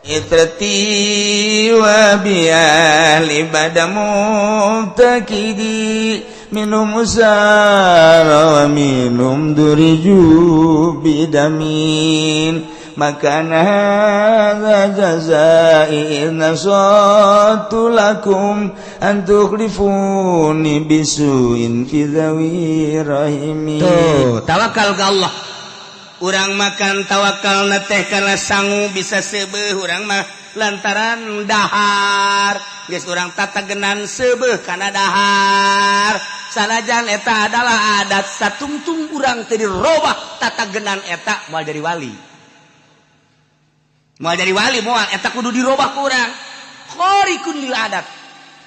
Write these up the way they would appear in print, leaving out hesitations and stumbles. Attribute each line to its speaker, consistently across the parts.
Speaker 1: Itrati wa biali badamu takidi minum usara wa minum duriju bidamin makana hadza jazai nasatu lakum an tukhlifuni bisuin fi dhawi rahimi.
Speaker 2: Tuh, tawakal ke Allah. Urang makan tawakal na teh karena sangu bisa seubeuh urang mah lantaran dahar. Geus urang tatagenan seubeuh kana dahar. Sanajan eta adalah adat satungtung urang teu dirobah tatagenan eta moal jadi wali. Moal jadi wali moal eta kudu dirobah ku urang. Khariqun lil adat.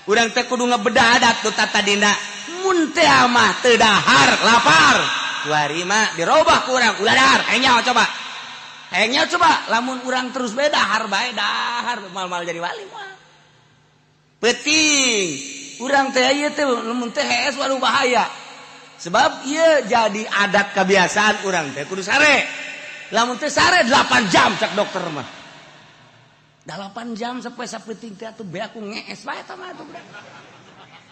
Speaker 2: Urang teh kudu ngebedah adat nu tatadina. Mun teh mah teu dahar lapar. Kuari mah dirobah ku urang ulah dahar. Hayang nyaho coba. Hayang nyaho coba lamun urang terus bae dahar bae dahar mal-mal jadi wali moal. Penting urang teh ieu teh lamun teh hees waduh bahaya. Sebab ieu jadi adat kebiasaan urang teh kudu sare. Lamun teh sare 8 jam cak dokter mah. 8 jam sampai sapenting teh atuh beak ku ngees bae eta mah atuh budak.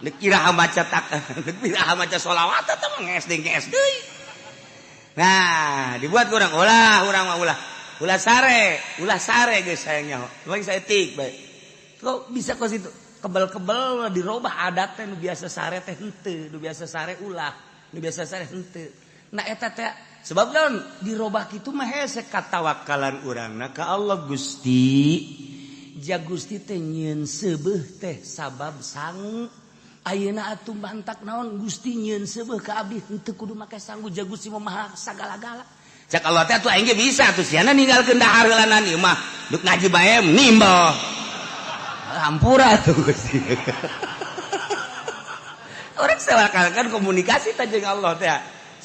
Speaker 2: Deuk iraha maca tak, deuk iraha maca sholawat eta mah ngees deui ngees deui. Nah, dibuat kurang ulah urang mah ulah. Ulah sare geus hayang nyaho. Bagi saeutik bae. Kok bisa kos itu? Kebel-kebel dirobah adat teh nu biasa sare teh henteu, nu biasa sare ulah, nu biasa sare henteu. Nah eta teh sebab naon dirobah kitu mah hese katawakalan urangna ka Allah Gusti. Ja Gusti teh nyieun seubeuh teh sabab sangu. Ayeuna atuh mantak naon Gusti nyieun seubeuh ka abdi henteu kudu make sangu ja Gusti mah maha sagala-gala. Cak Allah teh atuh aing ge bisa atuh siana ninggalkeun dahar heulanan ieu mah deuk ngaji bae nimbel. Hampura tuh Gusti. Orang kan komunikasi teh jeung Allah teh.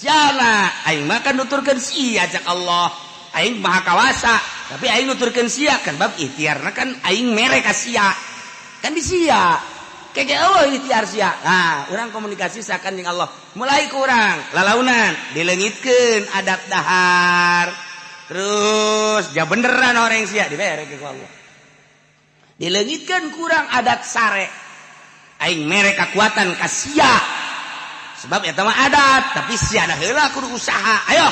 Speaker 2: Siana aing mah kan nuturkeun sia cak Allah. Aing maha kawasa, tapi aing nuturkeun sia kan bab ikhtiarna kan aing mere ka sia. Kan di sia. Keke eueuh ikhtiar sia. Nah, urang komunikasi sakan jeung Allah. Mulai kurang lalaunan dileungitkeun adat dahar. Terus ja beneran orang sia dibere ku Allah. Dileungitkeun kurang adat sare. Aing mere kakuatan ka sia. Sebab eta mah adat, tapi sia da heula kudu usaha. Ayo.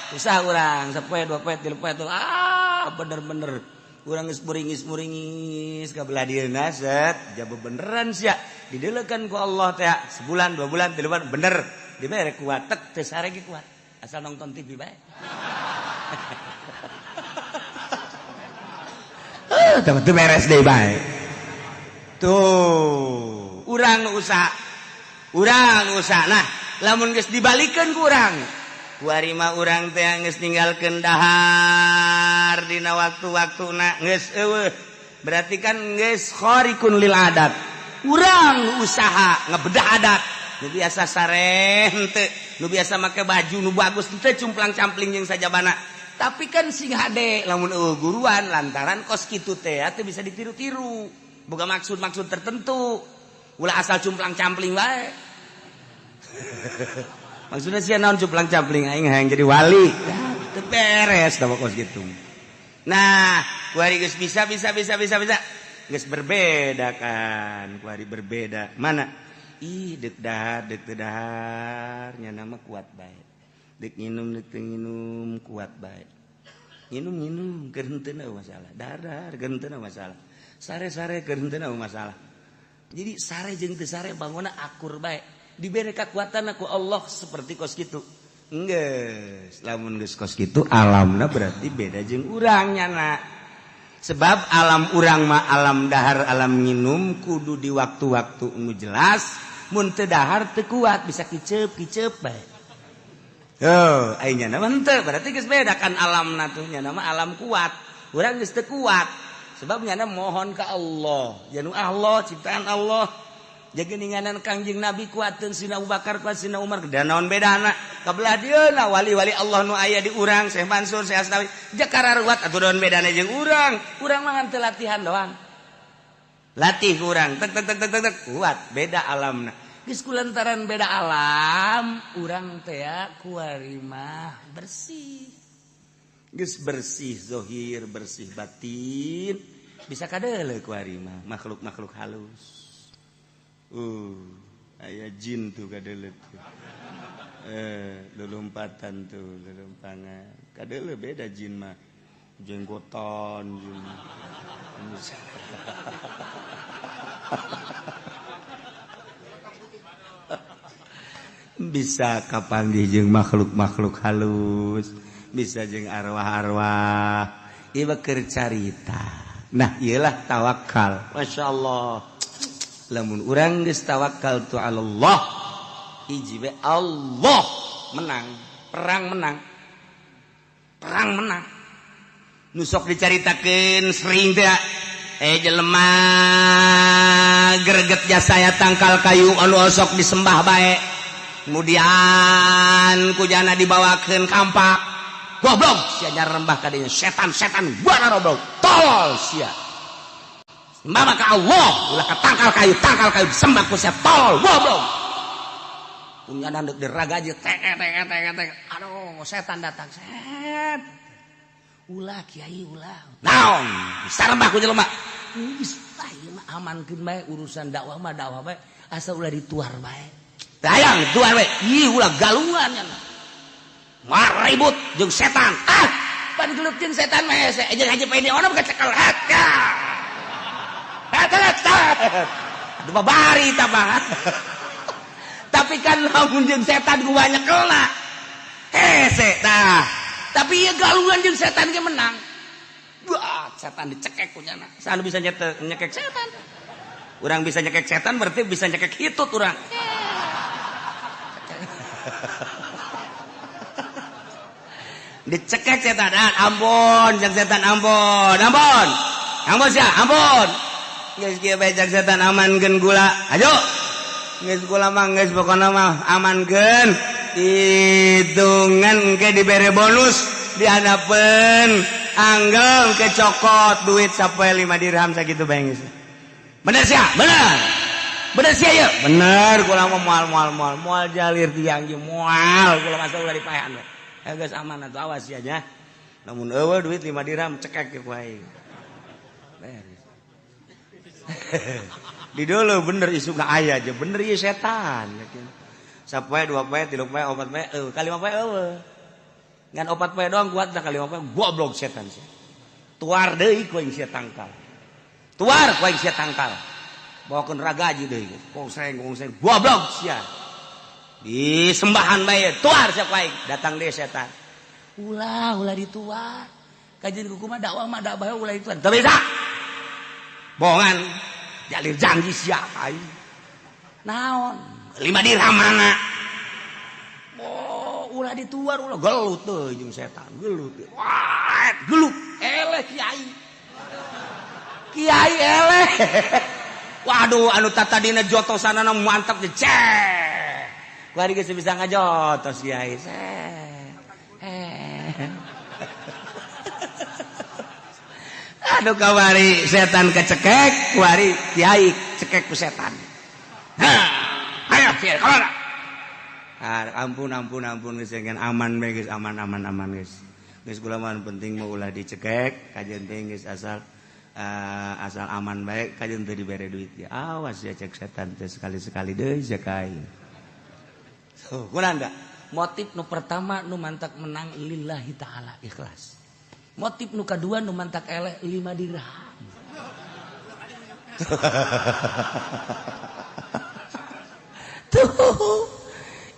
Speaker 2: Usaha urang sapoe dua poe tilu poe ah bener-bener urang geus muringis-muringis ka belah dieuna set ja bebeneran sia dideulekeun ku Allah teh sebulan dua bulan tilu bulan bener dibere kuat tek teu sare ge kuat asal nonton TV bae. Teu beres deui bae. Tuh, urang nu usaha. Urang usaha. Nah, lamun geus dibalikeun ku urang. Kuari mah urang teh geus ninggalkeun dahar dina waktu-waktuna geus eueuh. Berarti kan geus khariqun lil adat. Urang usaha ngebedah adat. Nu biasa sare henteu, nu biasa make baju nu bagus henteu cumplang-campling jeung sajabana. Tapi kan sing hade lamun eueuh guruan lantaran kos kitu teh teu bisa ditiru-tiru. Boga maksud-maksud tertentu. Ulah asal cumplang-campling wae. Maksudnya sia naon cumplang-campling aing hayang jadi wali. Teu beres da kos kitu. Nah, kuari geus bisa bisa bisa bisa bisa. Geus berbeda kan, kuari berbeda. Mana? Ih, deuk dahar, deuk teu dahar, nya mah kuat bae. Deuk nginum, deuk teu nginum, kuat bae. Nginum-nginum keur henteu masalah. Dahar-dahar keur henteu masalah. Sare-sare keur henteu masalah. Jadi sare jeung teu sare bangunna akur bae. Diberi kekuatan ku Allah seperti kos kitu. Geus, lamun geus kos kitu alamna berarti beda jeung urang nyana. Sebab alam urang mah alam dahar, alam nginum kudu di waktu-waktu nu jelas, mun teu dahar teu kuat bisa kiceup-kiceup bae. Oh, aing nyana mah henteu, berarti geus beda kan alamna tuh nyana mah alam kuat. Urang geus teu kuat. Sebab nyana mohon ka Allah, janu Allah ciptaan Allah. Jageninganan Kangjeng Nabi kuateun Sina Abu Bakar kuat Sina Umar dan naon bedana kabelah dieuna wali-wali Allah nu aya di urang Syekh Mansur Syekh Asnawi jakara ruwat atuh naon bedana jeung urang urang mah ngan teu latihan doang latih urang tek tek tek tek tek kuat beda alamna geus kulantaran beda alam urang teh kuari mah bersih. Geus bersih zahir, bersih batin, bisa kadeuleu ku ari mah makhluk-makhluk halus. Aya jin tuh kadeuleu tuh. Lulumpatan tuh, lulumpangan. Kadeuleu beda jin mah. Jenggotan jin. Bisa kapanggih jeung makhluk-makhluk halus, bisa jeung arwah-arwah. Ieu keur carita. Nah, ieulah tawakal. Masya Allah. Lamun urang geus tawakal tu Allah, hiji we Allah menang, perang menang. Perang menang. Nu sok dicaritakeun sering teh jelema greget jasa ya tangkal kayu anu osok disembah bae. Kemudian kujana dibawakeun kampak. Goblok sia nyarembah ka dinya setan-setan buana goblok. Tolol sia. Sembah ka Allah, ulah ka tangkal kayu disembah ku sia tolol goblok. Punya deuk diragaji tek tek tek tek. Aduh, setan datang. Set. Ulah kiai ulah. Naon? Sarembah ku jelema. Geus ieu mah amankeun bae urusan dakwah mah dakwah bae asal ulah dituar bae. Dayang tuan we, ih ulah galungan nya. Maribut jeung setan. Ah, pan gelut jeung setan mah hese. Jeung haji pede ono kecekel hat. Hat hat. Aduh babari ta mah. Tapi kan lamun jeung setan ku banyak kelna. Hese tah. Tapi ieu galungan jeung setan ge menang. Wah, setan dicekek ku nyana. Saha bisa nyekek setan? Urang bisa nyekek setan berarti bisa nyekek hitut urang. Dicekek setan, ampun jeung setan ampun, ampun. Ampun sia, ampun. Geus kieu bae jeung setan amankeun gula. Ayo. Geus gula mah geus pokona mah amankeun. Hitungan engke dibere bonus dihanapeun anggel ke cokot duit sampai 5 dirham sakitu bae geus. Bener sia? Bener. Bener sia yeuh? Bener kula mah moal moal moal moal jalir tiang ge moal kula masa ulah dipaehan we. Geus aman atuh awas sia nya. Lamun eueuh duit 5 dirham cekek ke ku aing. Beres. Di dulu bener isu ka aya aja bener ieu setan. Sapoe 2 poe 3 poe 4 poe eueuh ka 5 poe eueuh. Ngan 4 poe doang kuat dah ka 5 poe goblok setan sia. Tuar deui ku aing sia tangkal. Tuar ku aing sia tangkal. Bawakeun ragaji deui. Kongseng kongseng goblok sia. Disembahan bae tuar sia ku aing datang deui setan. Ulah ulah dituar. Kajian kuku mah dakwah mah dakwah ulah dituar. Teu bisa. Bohongan jalir janji sia aing. Naon? 5 dirham mana? Oh, ulah dituar ulah gelut teuy jeung setan, gelut. Wah, gelut. Eleh kiai. Kiai eleh. Waduh, anu tatadina jotosanana mantap cek. Kuari geus bisa ngajotos kiai. Aduh kawari setan kecekek, kuari kiai cekek ku setan. Hah, ayo kiai kalah. Ampun ampun ampun geus aman bae geus aman aman aman geus. Geus kula mah penting mah ulah dicekek, kajeun teh geus asal asal aman bae kajeun teu dibere duit ya. Awas ya cek setan teh sekali-sekali deui sia ka aing. So, kunaon da? Motif nu pertama nu mantak menang lillahi ta'ala ikhlas. Motif nu kadua nu mantak eleh 5 dirham. Tuh.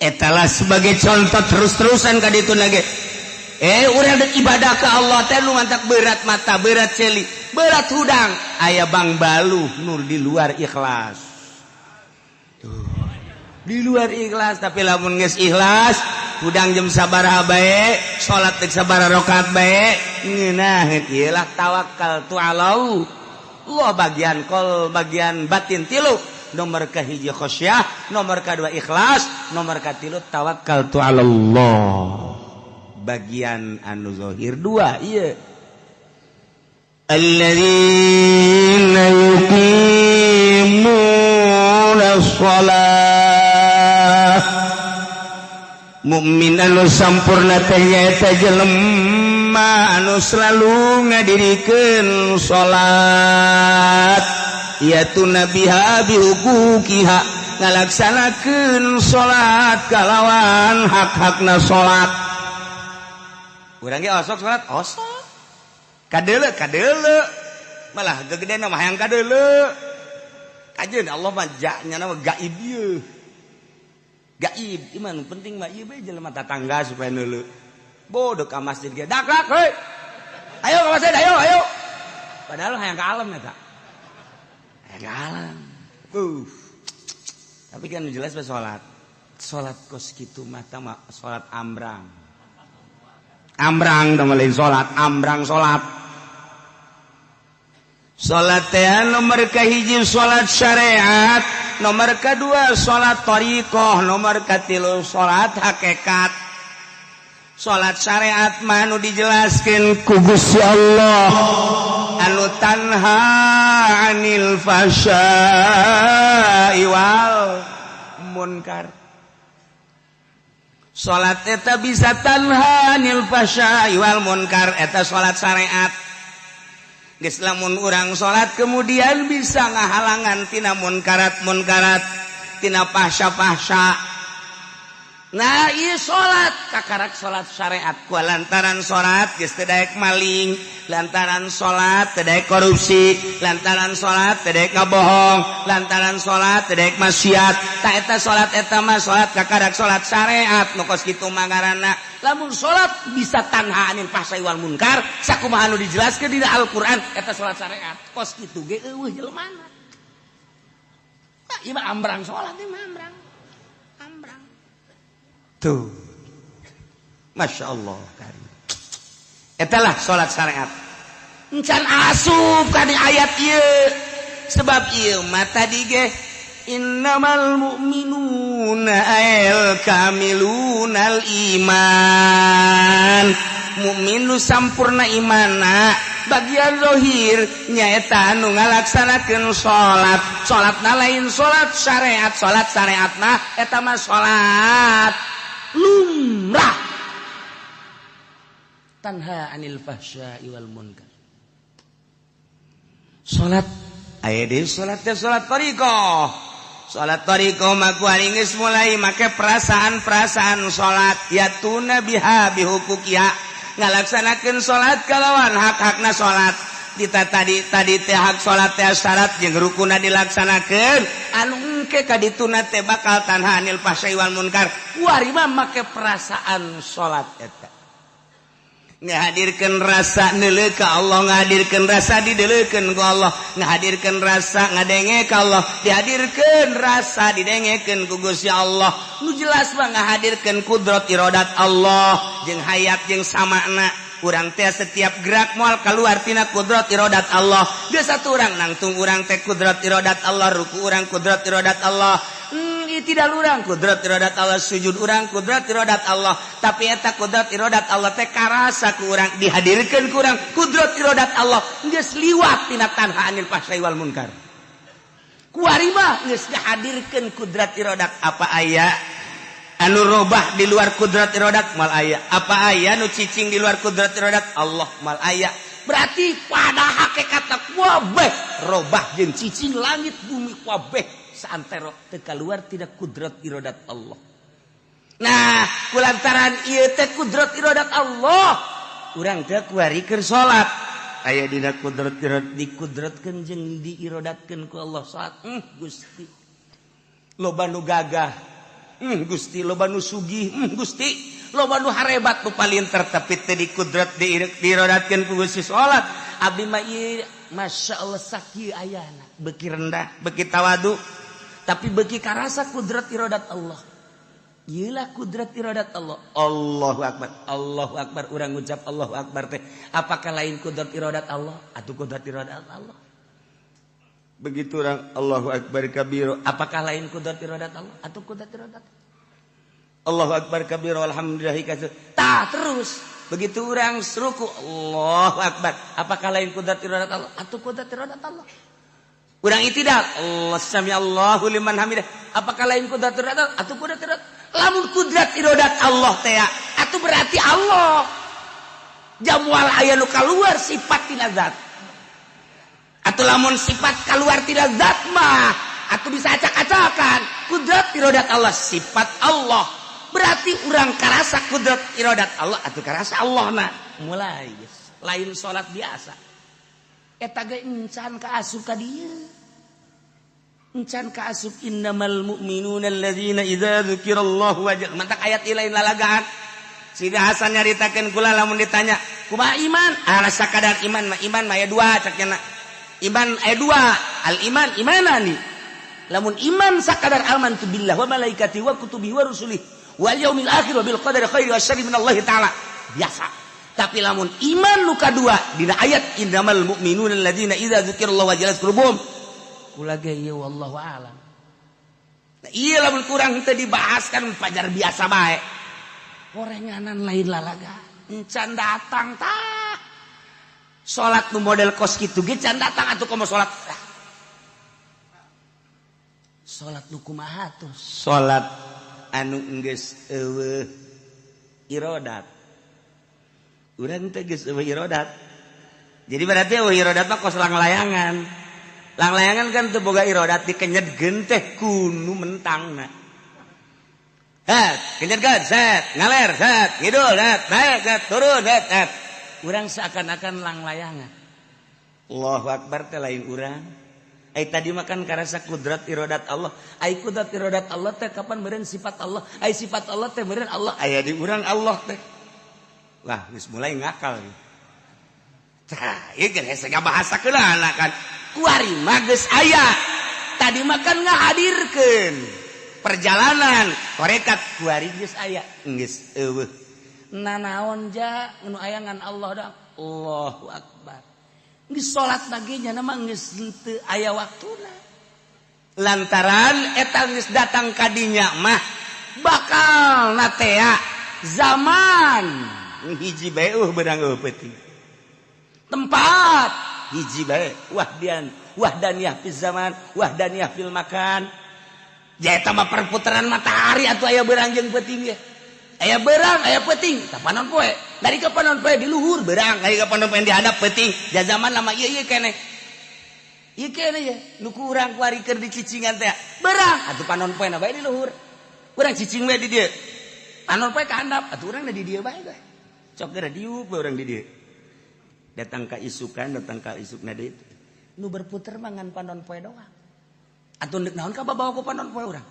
Speaker 2: Etalah sebagai contoh terus-terusan ka ditu lagi. Urang deuk ibadah ka Allah teh nu mantak berat mata, berat celi, berat hudang. Aya bang baluh nur di luar ikhlas. Tuh. Di luar ikhlas, tapi lamun geus ikhlas, hudang jam sabaraha bae, salat deuk sabaraha rakaat bae, ngeunaheun ieu lah tawakal tu Allah. Allah bagian kol, bagian batin tilu. Nomor kahiji khasyah, nomor kadua ikhlas, nomor katilu tawakal tu Allah. Bagian anu zahir dua ieu. Alladzina yuqimuna shalah. Mukmin anu sampurna teh nyaeta jelema
Speaker 1: Jelema anu selalu ngadirikeun salat, yatuna biha bihuquqiha, ngalaksanakeun salat kalawan hak-hakna salat. Urang ge osok salat, osok kadeuleu kadeuleu, malah gegedena mah hayang kadeuleu. Kajeun Allah mah nya mah gaib ieu. Gaib iman penting mah ieu bae jelema tatangga supaya neuleu. Bodoh ka masjid ge dak dak heuy. Ayo ka masjid, ayo ayo. Padahal hayang ka alam eta. Hayang ka alam. Tapi kan jelas bae salat. Salat kos kitu mah mah salat ambrang. Ambrang teh lain salat, ambrang salat. Salat teh nomor kahiji salat syariat, nomor kedua salat thariqah, nomor katilu salat hakikat. Salat syariat mah anu dijelaskeun ku Gusti Allah, anu tanha anil fahsya'i wal munkar. Salat eta bisa tanha anil fahsya'i wal munkar, eta salat syariat. Geus lamun urang salat kemudian bisa ngahalangan tina munkarat-munkarat, tina fahsya-fahsya. Nah, ieu salat kakarak salat syariat ku lantaran salat geus teu daek maling, lantaran salat teu daek korupsi, lantaran salat teu daek ngabohong, lantaran salat teu daek maksiat. Tah eta salat eta mah salat kakarak salat syariat nu kos kitu mah ngaranna. Lamun salat bisa tanha anil fahsya'i wal munkar, sakumaha anu dijelaskeun dina Al-Qur'an eta salat syariat. Kos kitu ge eueuh jelemana. Nah, ieu mah ambrang salat ieu mah ambrang. Ambrang. Tuh. Masya Allah. Etalah salat syariat. Encan asup kana ayat ieu. Sebab ieu mah tadi ge innamal mu'minuna al kamilunal iman. Mukmin nu sampurna imana bagian zahir nyaeta anu ngalaksanakeun salat. Salatna lain salat syariat, salat syariatna eta mah salat lumrah. Tanha anil fahsya'i wal munkar. Salat aya deui salat teh salat thariqah. Salat thariqah mah ku ari geus mulai make perasaan-perasaan salat, yatuna biha bihuquqiha, ngalaksanakeun salat kalawan hak-hakna salat. Dita tadi tadi teh hak salat teh syarat jeung rukunna dilaksanakeun, anu engke ka dituna teh bakal tanha anil fahsya'i wal munkar. Kuari mah make perasaan salat eta. Ngahadirkeun rasa neuleuh ka Allah, ngahadirkeun rasa dideleukeun ku Allah, ngahadirkeun rasa ngadenge ka Allah, dihadirkeun rasa didengekeun ku Gusti Allah. Nu jelas mah ngahadirkeun kudrat iradat Allah jeung hayat jeung samakna. Urang teh setiap gerak moal keluar tina kudrat iradat Allah. Geus satu urang nangtung urang teh kudrat iradat Allah, ruku urang kudrat iradat Allah. Tidak urang kudrat iradat Allah, sujud urang kudrat iradat Allah. Tapi eta kudrat iradat Allah teh karasa ku urang, dihadirkeun ku urang kudrat iradat Allah geus liwat tina tanha anil fahsya'i wal munkar. Kuari mah geus dihadirkeun kudrat iradat, apa aya anu robah di luar kudrat iradat? Mal aya. Apa aya nu cicing di luar kudrat iradat Allah? Mal aya. Berarti pada hakikatna kabeh robah jeung cicing langit bumi kabeh saantero teu kaluar tidak kudrat iradat Allah. Nah, kulantaran ieu teh kudrat iradat Allah, urang teh kuari keur salat. Aya dina kudrat iradat dikudratkeun jeung diiradatkeun ku Allah salat. Gusti. Loba nu gagah. Gusti, loba nu sugih. Gusti, loba nu harebat nu palinter tapi teu dikudrat diiradatkeun ku Gusti salat. Abdi mah ieu Masya Allah sakieu ayana, beuki rendah, beuki tawadu, tapi beuki karasa kudrat iradat Allah. Iyalah kudrat iradat Allah. Allahu akbar, Allahu akbar. Urang ngucap Allahu akbar teh, apakah lain kudrat iradat Allah? Atuh kudrat iradat Allah. Begitu orang Allahu akbar kabiro, apakah lain kudrat iradat Allah? Atuh kudrat iradat. Allahu akbar kabiro, alhamdulillahi katsir. Tah terus. Begitu orang ruku Allahu akbar, apakah lain kudrat iradat Allah? Atuh kudrat iradat Allah. Urang itidal, Allah sami Allahu liman hamidah, apakah lain kudrat iradat Allah? Atuh kudrat iradat. Lamun kudrat iradat Allah teh, atuh berarti Allah. Jamual aya nu kaluar sifat tina zat. Atau lamun sifat keluar tina zat mah atau bisa acak-acakan. Kudrat irodat Allah sifat Allah. Berarti urang karasa kudrat irodat Allah atau karasa Allah na. Mulai guys. Lain salat biasa. Eta ge encan ka asup ka dieu. Encan ka asup innamal mu'minuna alladzina idza dzukirallahu wajah. Mantak ayat lain lalagaan. Sidi Hasan nyaritakeun kula lamun ditanya, kumaha iman? Ah sakadar iman mah iman mah aya dua cak nya. Iman aya dua, al iman imanani. Lamun iman sakadar amantu billah wa malaikati wa kutubihi wa rusulihi wal yaumil akhir wa bil qadari khairi wa syarri minallahi taala. Biasa. Tapi lamun iman nu kadua dina ayat innamal mu'minuna alladzina idza dzukirallahu wajilat qulubuhum. Kula ge ieu wallahu alam. Nah, ieu lamun kurang teu dibahas kan pajar biasa bae. Orenganan lain lalaga. Encan datang tah. Salat nu model kos kitu ge can datang atuh komo salat. Salat nu kumaha tuh? Salat anu geus eueuh irodat. Urang teh geus eueuh irodat. Jadi berarti eueuh irodat mah kos langlayangan. Langlayangan kan teu boga irodat dikenyedkeun teh kunu mentangna. Het, kenyedkeun, set, ngaler, set, ngidul, set, naik, set, turun, set, set. Urang seakan-akan langlayangan. Allahu Akbar teh lain urang. Ai tadi makan karasa kudrat irodat Allah. Ai kudrat irodat Allah teh kapan meureun sifat Allah. Ai sifat Allah teh meureun Allah. Aya di urang Allah teh. Wah, geus mulai ngakal. Tah, ieu geus hese ngabahasa keulana kan. Kuari mah geus aya. Tadi makan ngahadirkeun perjalanan tarekat kuari geus aya. Geus eueuh. Nanaon ja nu aya ngan Allah dah. Allahu Akbar. Geus salat lagi nya mah geus henteu aya waktuna. Lantaran eta geus datang ka dinya mah bakal natea zaman hiji bae beunang eueuh peuting. Tempat hiji bae wahdian wahdaniyah fil zaman wahdaniyah fil makan. Ja eta mah perputaran matahari atuh aya beurang jeung peuting ge. Aya beurang aya peuting tah panon poe. Dari ke panon poe di luhur beurang, ari ka panon poe di handap peuting. Ja zaman lama ieu ieu keneh. Ieu keneh ye nu ku urang kuari keur dicicingan teh. Beurang atuh panon poe na bae di luhur. Urang cicing we di dieu. Panon poe ka handap atuh urang di dieu bae. Cok geura diuk we urang di dieu. Datang ka isukan, datang ka isukna deui. Nu berputer mah ngan panon poe doang. Atuh deuk naon ka babawa ku panon poe urang?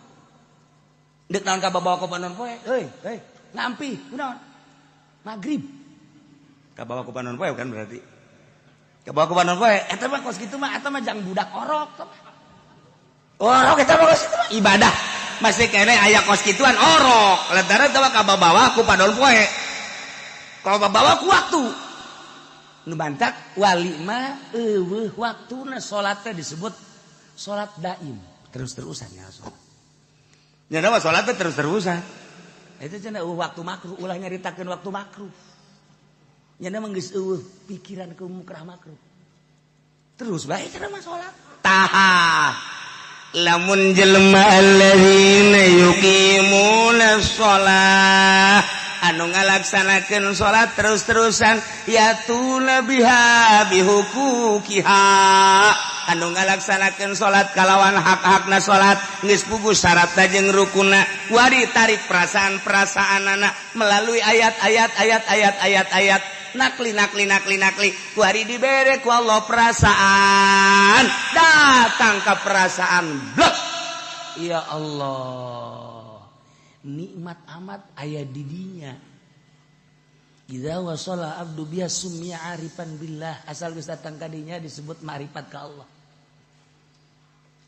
Speaker 1: Deuk naon ka babawa ku panon poe? Heuy, heuy, ngampi, kunaon? Magrib. Kabawa ku panon poe kan berarti. Kabawa ku panon poe, eta mah kos kitu mah eta mah jang budak orok. Orok eta mah kos kitu mah ibadah. Masih keneh aya kos kituan orok. Lantaran eta mah kabawa ku panon poe. Kabawa ku waktu. Nu bantak wali mah eueuh waktuna salat teh disebut salat daim, terus-terusan ya salat. Nya mah salat teh terus-terusan. Itu cenah eueuh waktu makruh, ulah nyaritakeun waktu makruh. Nya mah geus eueuh pikiran ke mukrah makruh. Terus bae cenah mah salat. Tah. Lamun jelema alladzina yuqimuna shalah anu ngalaksanakeun salat terus-terusan yatuna biha bihuquqiha anu ngalaksanakeun salat kalawan hak-hakna salat geus puguh syaratna jeung rukunna wari tarik perasaan-perasaanana melalui ayat-ayat ayat-ayat ayat-ayat nakli nakli nakli nakli kuari dibere ku Allah perasaan datang ke perasaan blek ya Allah nikmat amat aya di dinya. Idza wasala abdu biha summiya arifan billah asal geus datang ka dinya disebut ma'rifat ka Allah.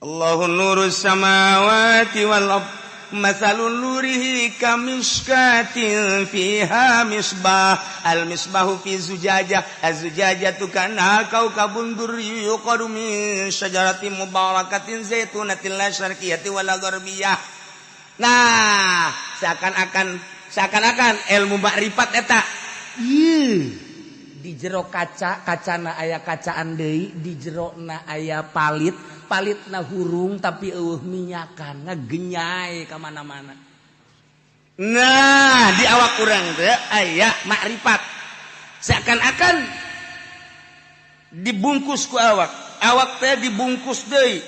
Speaker 1: Allahu nurus samawati wal ard masalun nurihi kamishkatin fiha misbah al misbahu fi zujajah az-zujajatu kana kaukabun durri yuqadu min syajaratin mubarakatin zaitunatin la syarqiyatin wala gharbiyah. Nah, seakan-akan ilmu makrifat eta. Ieu di jero kaca, kacana aya kacaan deui, di jerona aya palit, palitna hurung tapi eueuh minyakan, ngegenyai ka mana-mana. Nah, di awak urang teh aya makrifat. Seakan-akan dibungkus ku awak. Awak teh dibungkus deui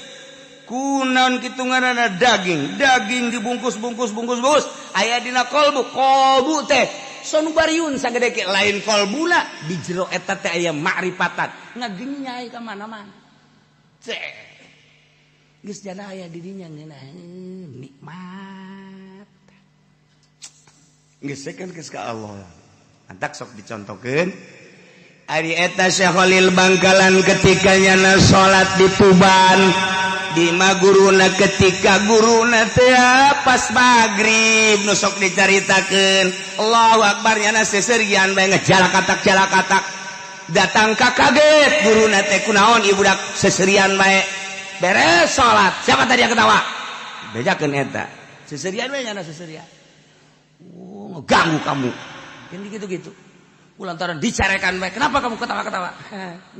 Speaker 1: ku naon kitu ngaranna daging. Daging dibungkus bungkus bungkus bungkus aya dina kolbu. Kolbu teh sonubariun sagede ke lain kolbuna di jero eta teh aya makrifatan ngagenyai ka mana-mana. Cek. Geus jana aya di dinya ngeunah nikmat. Geus kan geus ka Allah. Antak sok dicontohkeun. Ari eta Syekh Khalil Bangkalan ketika nyana salat di Tuban di maguruna ketika guruna teh pas magrib nu sok dicaritakeun Allahu akbar nyana seserian bae ngejalakatak-jalakatak datang ka kaget guruna teh kunaon ieu budak seserian bae beres salat siapa tadi yang ketawa bejakeun eta seserian bae nyana seserian oh ngeganggu kamu kan gitu-gitu lantaran dicarekan bae kenapa kamu ketawa-ketawa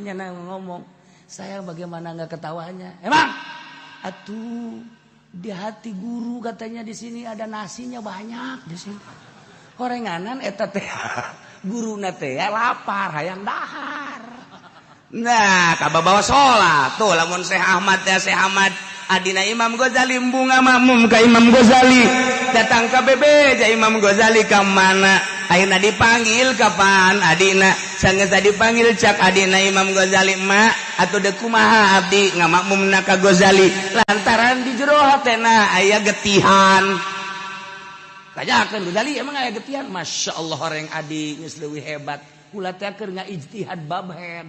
Speaker 1: nyana ngomong saya bagaimana nggak ketawanya emang atuh di hati guru katanya di sini ada nasinya banyak di sini horenganan eta teh guruna teh lapar hayang dahar nah kababawa salat tuh lamun Syekh Ahmad teh Syekh Ahmad adina Imam Ghazali bunga makmum ka Imam Ghazali datang ka bebeja Imam Ghazali ka mana ayeuna dipanggil kapan adina sanggeus dipanggil cak adina Imam Ghazali mak atuh deuk kumaha abdi ngamakmumna ka Ghazali lantaran di jero hatena aya getihan kajakeun Ghazali emang aya getihan Masya Allah horeng adi geus leuwih hebat kula teh keur ngaijtihad bab head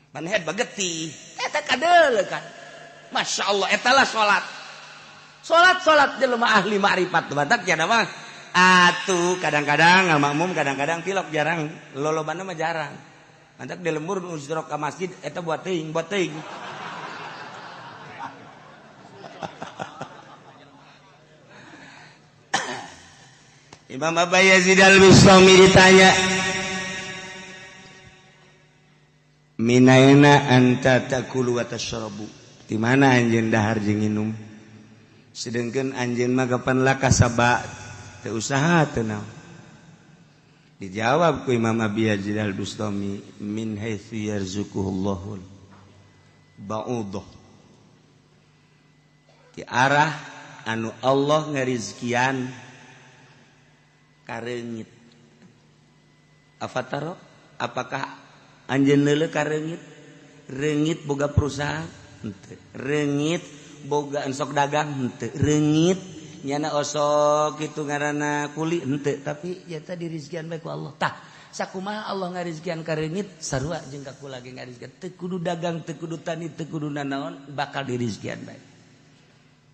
Speaker 1: ban head bagetih eta kadeuleu kan Masya Allah etalah salat salat salat jelema ahli ma'rifat batak nya mah atuh kadang-kadang ngamakmum kadang-kadang tilok jarang lolobana mah jarang mantak di lembur nu jero ka masjid eta buat teuing buat teuing Imam Abu Yazid Al-Bustami ditanya minaina anta takulu wa tashrabu di mana anjeun dahar jeung nginum sedengkeun anjeun mah kapan lakasaba teu usaha teu naon dijawab ku Imam Abi Yazid Al-Bustami min haitsu yarzuquhullahu ba'udah di arah anu Allah ngarizkian kareungit afataro apakah anjeun leuleuh kareungit reungit boga perusahaan henteu reungit boga ensok dagang henteu reungit nyana osok kitu ngaranna kuli henteu tapi eta dirizkian bae ku Allah tah sakumaha Allah ngarizkian ka reungit sarua jeung ka kula ge ngarizkian teu kudu dagang teu kudu tani teu kudu nanaon bakal dirizkian bae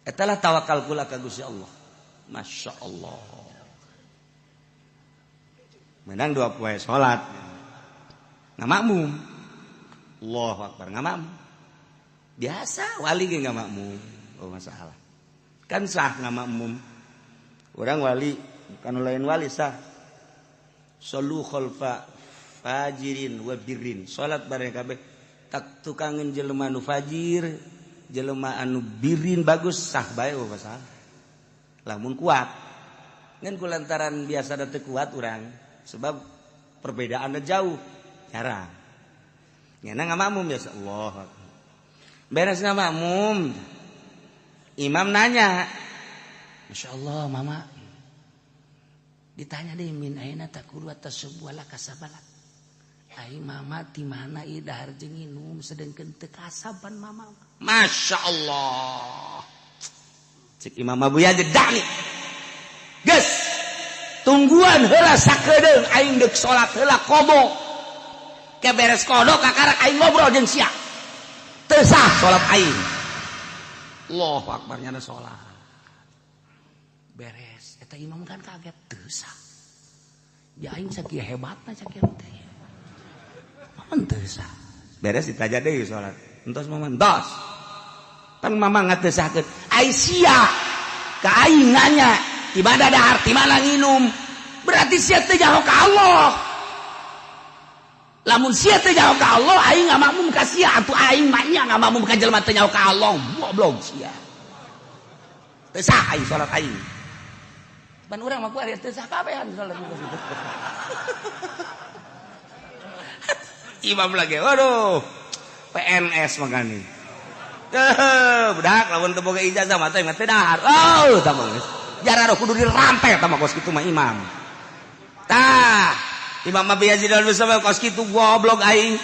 Speaker 1: eta lah tawakal kula ka Gusti Allah Masya Allah menang dua poe salat ngamakmum Allahu akbar ngamakmum biasa wali ge ngamakmum oh masalah kan sah ngamakmum orang wali bukan lain wali sah solu khalfa fajirin wa birrin salat bareng kabeh tak tukangeun jelema anu fajir jelema anu birin bagus sah bae oh masalah lamun kuat ngan kulantaran biasa da teu kuat urang sebab perbedaannya jauh jarang nyana ngamakmum biasa Allah beres ngamakmum imam nanya Masya Allah mama ditanya deh min aina takulu atas sebuah lakasabalak ai mama di mana ieu dahar jeung nginum sedengkeun teu kasaban mama Masya Allah cek Imam Abu Yazid dani geus tungguan heula sakedeung aing deuk salat heula kobo ke beres kodok kakarak aing ngobrol jeung sia teu sah salat aing Allahu akbar nyana salat beres eta imam kan kaget teu sah ya aing sakieu hebatna sakieu teh mama teu sah beres ditaja deui salat entos mama entos pan mama ngatesahkeun ai sia ka aing nanya di mana dahar di mana nginum berarti sia teu nyaho ka Allah lamun sia teu nyaho ka Allah aing ngamakmum ka sia atuh aing mah nya ngamakmum ka jelema teu nyaho ka Allah goblok sia teu sah aing salat aing pan urang mah ku ari teu sah kabehan salat. Imam lagi, waduh, PNS makanya. Budak lamun teu boga ijazah mah teh teh dahar. Oh, tah mah geus. Jararo kudu dirantai tah mah kos kitu mah imam. Tah, Imam Abi Yazid al-Bustami kos kitu goblok aing.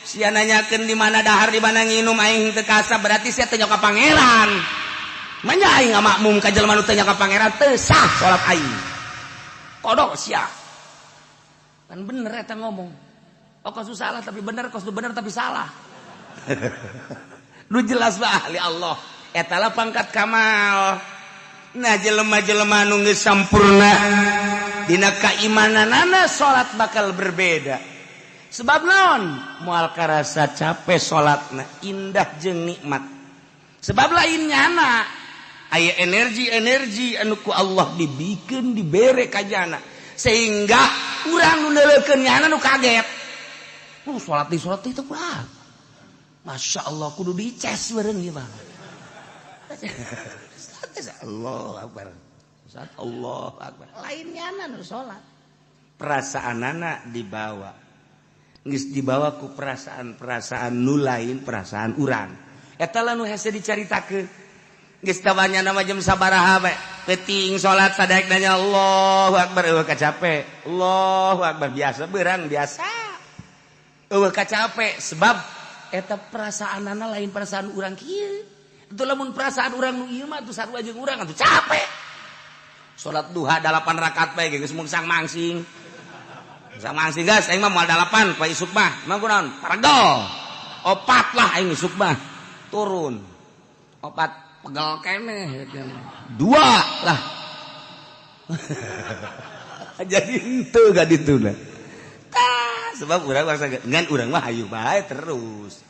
Speaker 1: Sia nanyakeun di mana dahar, di mana nginum, aing teu kasa, berarti sia teu ka pangeran. Manya aing ngamakmum ka jelema nu teu ka pangeran, teu sah salat aing. Kodok sia. Kan bener eta ngomong. Oh, kos salah tapi bener, kos bener tapi salah. Nu jelas mah ahli Allah. Eta lah pangkat kamal. Nah, jelema-jelema nu geus sampurna dina kaimananana, salat bakal berbeda. Sebab naon? Moal karasa capek salatna, indah jeung nikmat. Sebab lain nyana aya energi-energi anu ku Allah dibikeun, dibere ka jana, sehingga urang nu neuleukeun nyana nu kaget. Salat di salat itu kurang. Masya Allah, kudu dices bareng ieu mah. Allah Akbar. Saat Allah Akbar. Lain nyana nu salat. Perasaanana dibawa. Geus dibawa ku perasaan-perasaan nu lain perasaan urang. Eta lah nu hese dicaritakeun. Geus tawanya nama jam sabaraha bae. Peuting salat sadaek nanya Allahu Akbar, eueuh kacape. Allahu Akbar, biasa beurang biasa. Eueuh kacape sebab eta perasaanana lain perasaan urang kieu. Itu lamun perasaan urang nu ieu mah atuh sarua jeung urang atuh capek. Salat duha 8 rakaat bae geus mungsang mangsing. Mungsang mangsing geus aing mah moal 8 poe isuk mah. Emang kunaon? Paregol. Opat lah aing isuk mah. Turun. Opat pegel keneh. 2 lah. Jadi henteu ga dituna. Tah, sebab urang bangsa ngan urang mah hayu bae terus.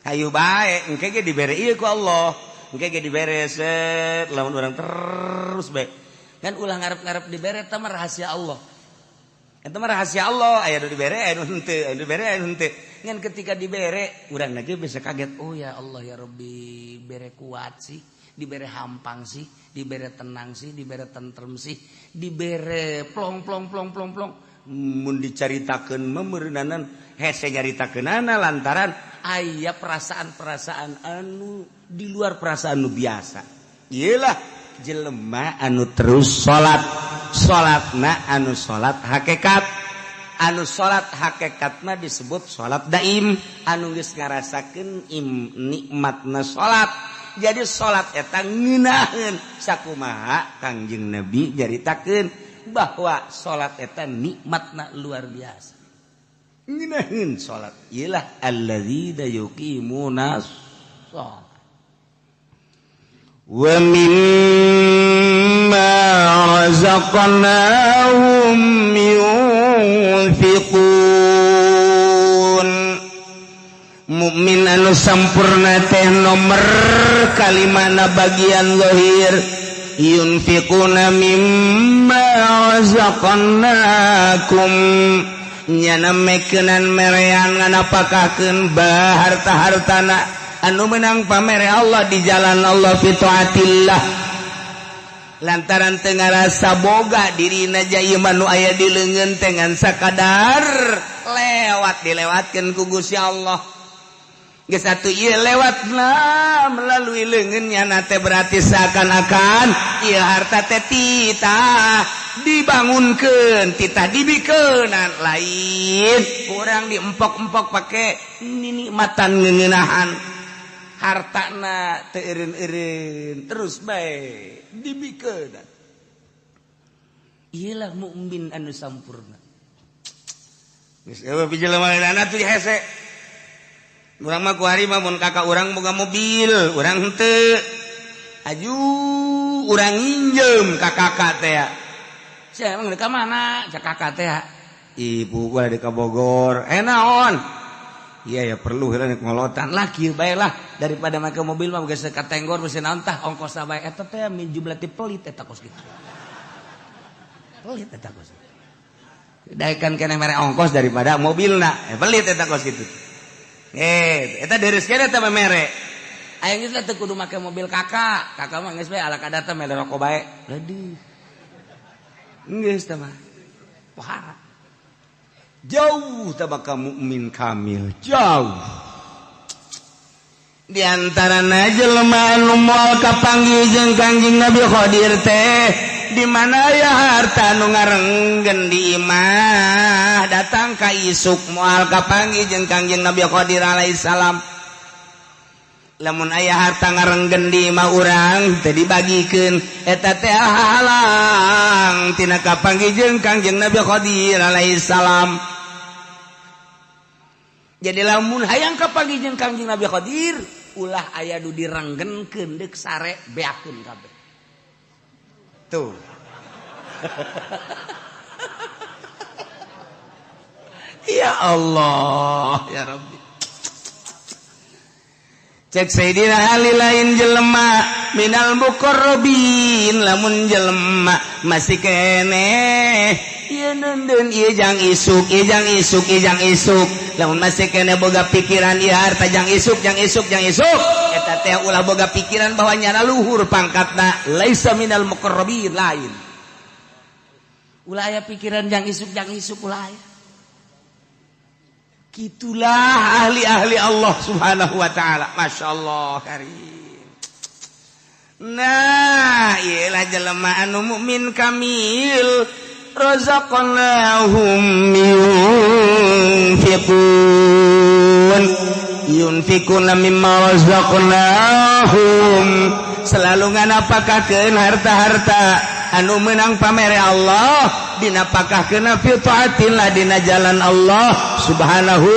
Speaker 1: Hayu bae engke ge dibere ieu ku Allah. Engke ge dibere set lamun urang terus bae. Kan ulah ngarep-ngarep dibere eta mah rahasia Allah. Eta mah rahasia Allah, aya nu dibere aya nu henteu, aya nu dibere aya nu henteu. Ngan ketika dibere urang lagi bisa kaget, oh ya Allah ya Rabbi, bere kuat sih, dibere hampang sih, dibere tenang sih, dibere tentrem sih, dibere plong plong plong plong plong. Mun dicaritakeun mah meureunanan hese nyaritakeunana lantaran aya perasaan-perasaan anu di luar perasaan nu biasa. Iyalah jelema anu terus salat, salatna anu salat hakikat. Anu salat hakikat mah disebut salat daim, anu geus ngarasakeun nikmatna salat. Jadi salat eta ngeunaheun sakumaha Kangjeng Nabi nyaritakeun bahwa salat eta nikmatna luar biasa. Ngeunaheun salat iyalah alladzina yuqimuna shalah wa mimma razaqnahum yunfiqun. Mukmin anu sampurna teh nomor kalimana bagian zahir yunfiquna mimma razaqnakum, nyana mekeunan merean nganapakakeun harta-hartana anu menang pamere Allah di jalan Allah fi taatillah, lantaran teu ngarasa boga dirina jaieu nu aya di leungeun teh ngan sakadar lewat dilewatkeun ku Gusti Allah. Geus atuh ieu lewatna melalui leungeunnya na teh berarti seakan-akan ieu harta teh titah dibangunkeun, titah dibikeunan, lain kurang diempok-empok pake nikmatan ngeuneunahan hartana teu eureun-eureun terus bae dibikeunan. Iyalah mukmin anu sampurna. Geus eueuh pijelema lainna tuh hese. Urang mah kuari mah mun kakak urang boga mobil, urang henteu. Aju urang nginjem ka kakak teh. Sia emang deuk ka mana? Cak kakak teh. Ibu gua di ka Bogor. Naon? Iya ya perlu heula ngolotan lah kieu bae lah daripada make mobil mah geus ka tenggor beusi naon tah ongkosna bae eta teh min jumlah ti pelit eta kos kitu. Pelit eta kos. Daekan keneh mere ongkos daripada mobilna. Pelit eta kos kitu. Eta deres kene eta mere. Aing geus teu kudu make mobil kakak. Kakak mah geus bae ala kadar teh mere rokok bae. Aduh. Geus teh mah. Pohara. Jauh tabaka mukmin kamil, jauh. Di antarana jelema anu moal kapanggih jeung Kangjeng Nabi Khadir teh di mana aya harta nu ngarenggen di imah datang ka isuk moal kapanggih jeung Kangjeng Nabi Khadir alaihi salam. Lamun aya harta ngarenggen di imah urang teu dibagikeun eta teh halang tina kapanggih jeung Kangjeng Nabi Khadir alaihi salam. Jadi lamun hayang kapanggih jeung Kangjeng Nabi Khadir ulah aya nu direnggenkeun deuk sare beakeun kabeh. Tuh. Ya Allah, ya Rabbi. Cek Sayyidina Ali lain jelema minal muqarrabin lamun jelema masih keneh ieu neundeun ieu jang isuk ieu jang isuk ieu jang isuk lamun masih keneh boga pikiran ieu harta jang isuk jang isuk jang isuk eta teh ulah boga pikiran bahwa nyana luhur pangkatna laisa minal muqarrabin lain ulah aya pikiran jang isuk ulah aya. Itulah ahli-ahli Allah subhanahu wa ta'ala. Masya Allah karim. Nah, iyalah jelema anu mukmin kamil. Razaqnahum yunfiqun. Yunfiquna mimma razaqnahum. Selalu nganapakakeun harta-harta anu menang pamere Allah dinapakahkeun fi taatillah dina jalan Allah subhanahu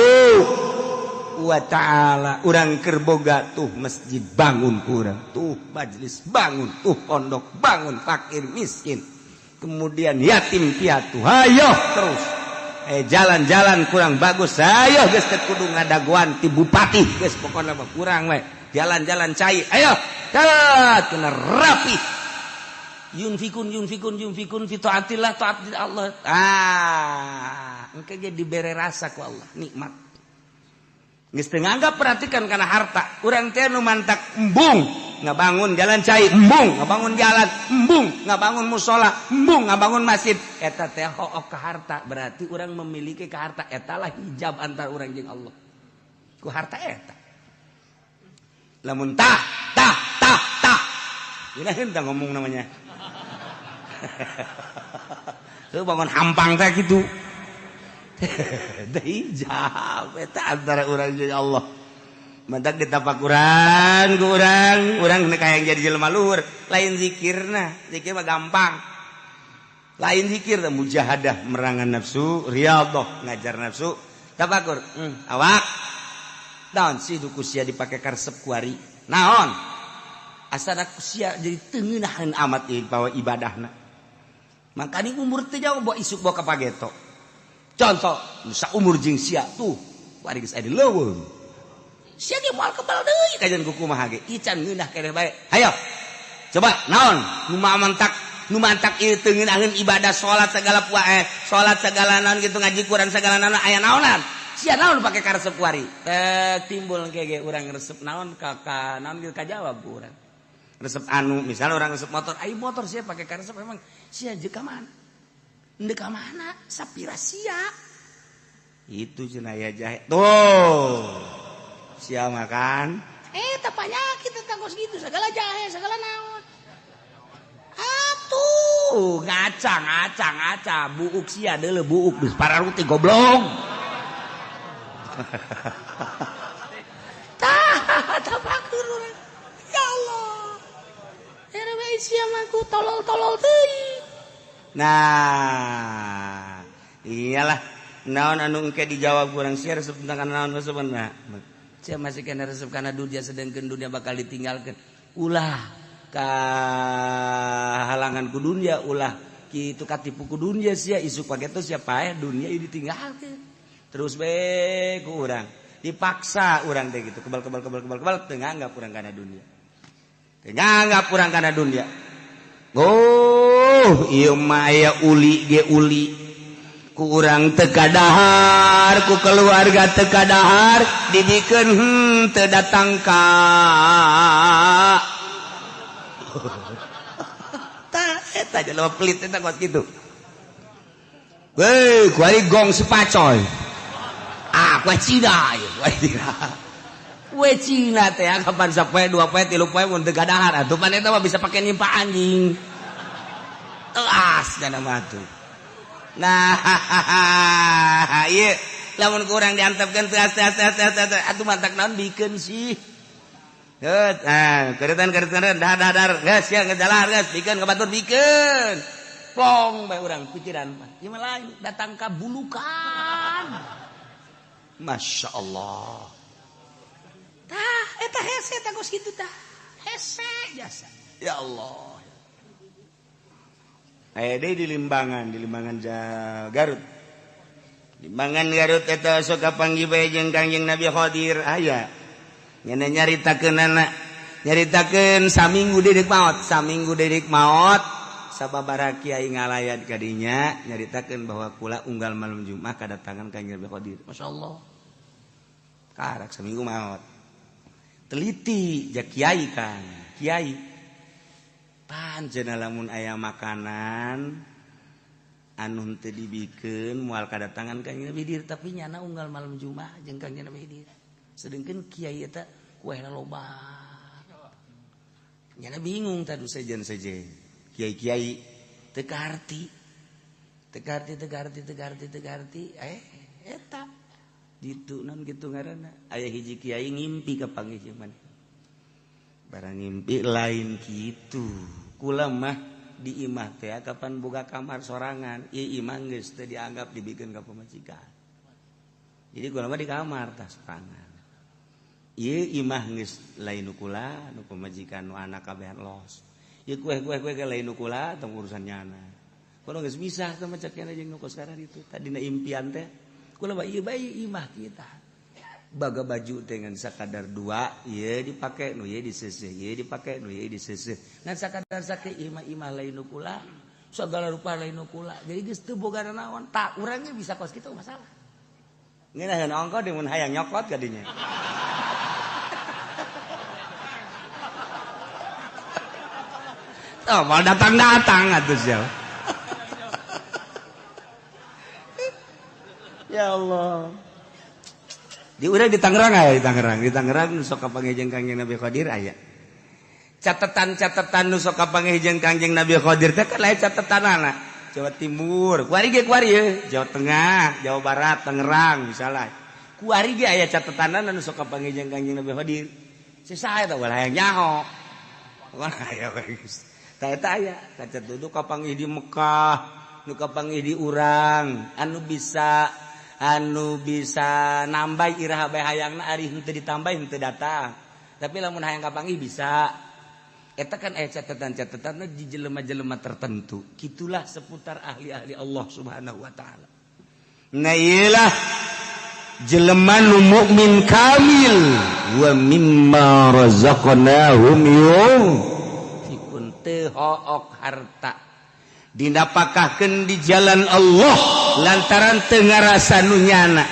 Speaker 1: wa ta'ala. Urang keur boga tuh masjid bangun urang, tuh majelis bangun, tuh pondok bangun, fakir miskin, kemudian yatim piatu, hayo terus jalan-jalan kurang bagus, ayo geus teu kudu ngadagoan ti bupati, geus pokona mah kurang we, jalan-jalan cai, ayo kena rapi. Yunfikun yunfikun yunfikun fi taatillah taat Allah. Ah, engke ge dibere rasa ku Allah nikmat. Geus teu nganggap perhatikan kana harta. Urang teh nu mantak embung ngabangun jalan cai, embung ngabangun jalan, embung ngabangun musala, embung ngabangun masjid. Eta teh hook ka harta, berarti urang memiliki ka harta. Eta lah hijab antar urang jeung Allah. Ku harta eta. Lamun tah tah tah tah. Geuna henteu ngomong namanya. Tuh bangun hampang teh gitu. Hijab eta antara urang jeung Allah. Mantak ditapakuran ku urang, urang hayang jadi jelema luhur, lain zikirna, zikir mah gampang. Lain zikir teh mujahadah merangan nafsu, riyadhah ngajar nafsu, tafakur. Awak. Naon sih duku sia dipake karesep kuari? Naon? Asana sia jadi teu ngeunaheun amat ieu bawa ibadahna. Makanya umur teh jauh bawa isuk bawa ka pageto. Contoh, nusa umur jeung sia tuh, kuari geus aya di leuweung. Sia ge moal kebal deui kajian ku kumaha ge. Ican ngeunah keneh bae. Hayo. Coba naon nu mantak nu mantak ieu teu ngeunaheun ibadah salat segala puae, salat segala naon gitu ngaji Quran segala naon aya naonan. Sia naon pake karesep kuari. Teh timbul engke ge urang resep naon ka naon ge kajawab ku urang. Resep anu misalnya orang resep motor, ayo motor sia pake karesep emang sia jeung ka mana? Ndek ka mana? Sapira sia. Itu cenah aya jahe. Tuh. Sia makan.
Speaker 3: Tah panyakit teh kos gitu segala jahe, segala naon.
Speaker 1: Atuh, ngaca ngaca ngaca buuk sia deuleu buuk geus pararuti goblok.
Speaker 3: Tah, tapakur urang. Ya Allah. Era bae sia mah ku tolol-tolol teuing.
Speaker 1: Nah, iyalah naon anu engke dijawab kurang sia resep tentang naon resepna. Sia masih kena resep kana dunia sedangkan dunia bakal ditinggalkan. Ulah ka halangan ku dunia, ulah kitu katipu ku dunia sia isuk pageto sia paeh dunia ieu ditinggalkeun. Terus bae ku urang dipaksa urang teh gitu kebal kebal kebal kebal kebal teu nganggap urang kana dunia. Teu nganggap urang kana dunia. Oh, ieu mah aya uli ge uli. Ku urang teu kadahar, ku keluarga teu kadahar, dibikeun teu datang ka. Tah eta jelema pelit eta kos kitu.
Speaker 2: Weh, kuari gong si pacoy. Ah, kue Cina ieu, kue Cina. Kue Cina teh kapan sapoe dua poe tilu poe mun teu gadahar atuh pan eta mah bisa pake nimpa anjing. Telas dana mah tuh. Nah, ieu lamun kurang diantepkeun teas teas teas teas atuh mantak naon bikeun sih. Heut, nah, keretan-keretan dahar dahar geus ya geus jalan geus bikeun ka batur bikeun. Plong bae urang pikiran mah. Ieu mah lain datang ka bulukan. Masya Allah.
Speaker 3: Tah, eta hese tah kos kitu tah. Hese jasa.
Speaker 2: Ya Allah. Aya deui di Limbangan Garut. Limbangan Garut eta sok kapanggih bae jeung Kangjeng Nabi Khadir aya. Nyana nyaritakeunana, nyaritakeun saminggu deui maot, saminggu deui maot. Sababaraha kiai ngalayat kadinya nyaritakeun bahwa kula unggal malam Jumat kadatangan Kangjeng Nabi Khadir. Masyaallah. Karak seminggu maot. Teliti ja kiai kan, kiai. Panjenengan lamun aya makanan anu henteu dibikeun moal kadatangan Kangjeng Nabi Khidir, tapi nyana unggal malam Jumat jeung Kangjeng Nabi Khidir. Sedengkeun kiai eta kuehna loba. Nyana bingung tadu sejen-sejen. Kiai-kiai teu kaharti. Teu kaharti, teu kaharti, teu kaharti, teu kaharti. Eta ditu non kitu ngaranna. Aya hiji kiai ngimpi ka panggih maneh. Barang ngimpi lain kitu. Kula mah di imah teh kapan boga kamar sorangan, ieu imah geus teu dianggap dibikeun ka pamajikan. Jadi kula mah di kamar tah sorangan. Ieu imah geus lain nu kula, nu pamajikan nu anak kabehan los. Ieu kue-kue ge lain nu kula tong urusan nyana. Kula geus misah teh mah cek jeung nu kos sekarang itu. Tadina impian teh kula mah ieu bae imah kita. Baga baju dengan sakadar dua, ieu dipake nu ieu diseuseuh, ieu dipake nu ieu diseuseuh. Ngan sakadar sake imah-imah lain nu kula, sagala rupa lain nu kula. Jadi geus teu boga naon, tak urangnya bisa kos kitu masalah. Ngeunaheun ongko di mun hayang nyokot ka dinya. Oh, mau datang-datang atuh sia. Ya Allah. Di urang di Tangerang aya, di Tangerang. Di Tangerang nu sok kapanggih jeung Kangjeng Nabi Khadir aya. Catatan-catatan nu sok kapanggih jeung Kangjeng Nabi Khadir teh kan lain catatanana. Jawa Timur, kuari ge kuari ye, Jawa Tengah, Jawa Barat, Tangerang misalnya. Kuari ge aya catatanana nu sok kapanggih jeung Kangjeng Nabi Khadir. Sesa eta ulah hayang nyaho. Ulah aya geus. Tah eta aya, kaca duduk kapanggih di Mekah, nu kapanggih di urang, anu bisa nambah iraha bae hayangna ari henteu ditambah henteu datang. Tapi lamun hayang kapanggih bisa. Eta kan aya catatan-catatanna di jelema-jelema tertentu. Kitulah seputar ahli-ahli Allah Subhanahu wa taala. Nah iyalah jelema nu mukmin kamil wa mimma razaqnahum yunfiqun. Teu hook harta dinapakahkeun di jalan Allah lantaran teu ngarasa nu nyana.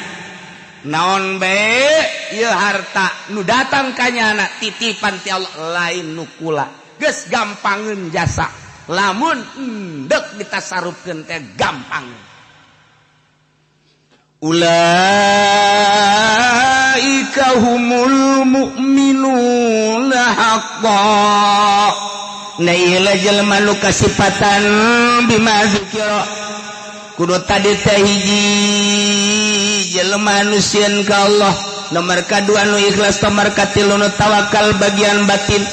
Speaker 2: Naon bae ieu harta nu datang ka nyana titipan ti Allah lain nu kula. Geus gampangeun jasa. Lamun endek ditasarufkeun teh gampang. Ulaika humul mu'minuna haqqan. Nah ieu jelema nu kasipatan bima zikira. Kudu tadi teh hiji jelema nu sieun ka Allah, nomor kadua nu ikhlas, nomor katilu nu tawakal bagian batin,